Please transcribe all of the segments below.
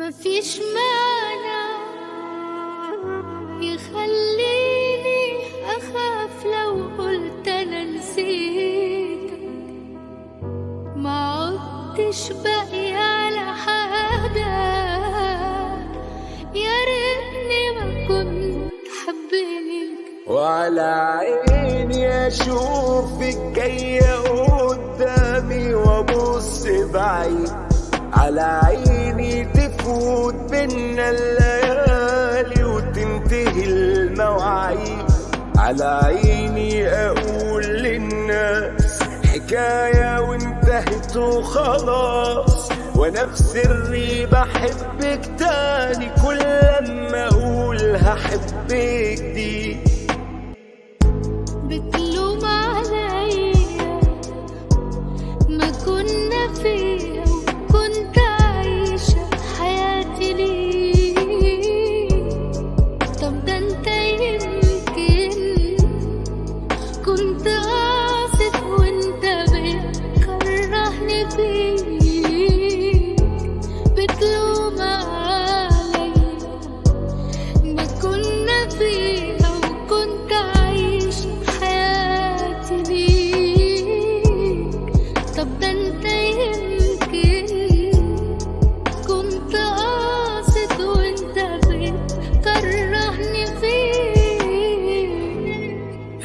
مفيش مانع يخليني أخاف لو قلت أنا نسيتك، ما عدتش باقي على حاجة، يا ريتني ما كنت حبيتك. وعلى عيني أشوفك جاية قدامي وأبص بعيد، على عيني تفوت بينا الليالي وتنتهي المواعيد، على عيني أقول للناس حكاية وانتهت وخلاص، وأنا في سري بحبك تاني كل لما أقول هحبك دي. بتلوم عليا ما كنا فيها، كنت عايشة حياتي ليك، طب ده انت يمكن كنت قاصد وانت بتكرهني فيك. بتلوم عليا ما كنا فيها، وكنت عايشة حياتي ليك، طب ده انت يمكن كنت قاصد وانت بتكرهني فيك.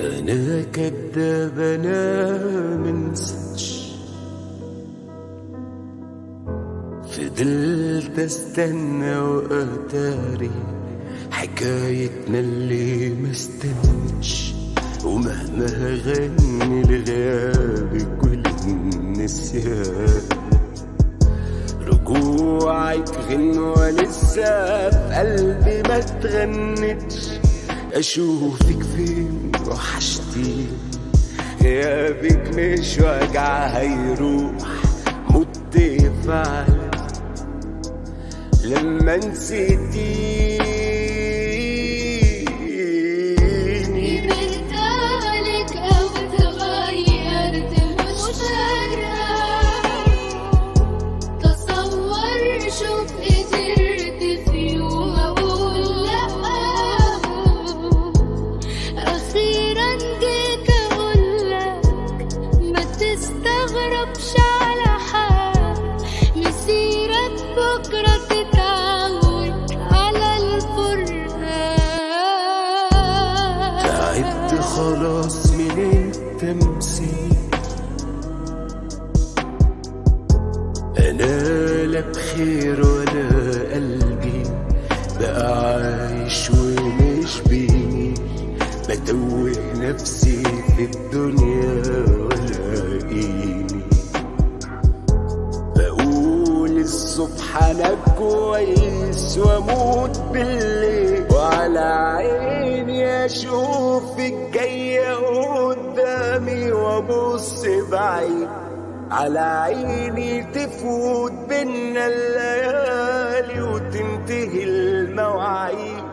أنا كداب أنا منسيتش، فضلت استنى وأتاري حكايتنا اللي ما استنتش، ومهما هغني لغيابك وللنسيان، رجوعك غنوة لسه في قلبي ما تغنتش، أشوفك فين وحشتيني، غيابك مش وجع هيروح، مت فعلا لما نسيتيني. كبرت عليك أو اتغيرت مش فارقة، تصور شوف قدرت في يوم أقول لأ، أخيرا جيت أقولك ما تستغربش على حال، مسيرك بكرة تتعود على الفرقة. تعبت خلاص من التمثيل، أنا لا بخير ولا قلبي بقى عايش ومش بيه، بتوه نفسي في الدنيا ولا قيمي، بقول الصبح أنا كويس وأموت بالليل، وعلى عيني أشوفك جاية قدامي وأبص بعيد، على عيني تفوت بينا الليالي وتنتهي المواعيد،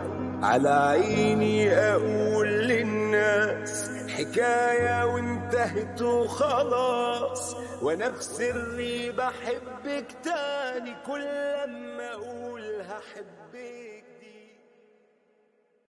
على عيني أقول للناس حكاية وانتهت وخلاص، وأنا في سري بحبك تاني كل لما أقول هحبك.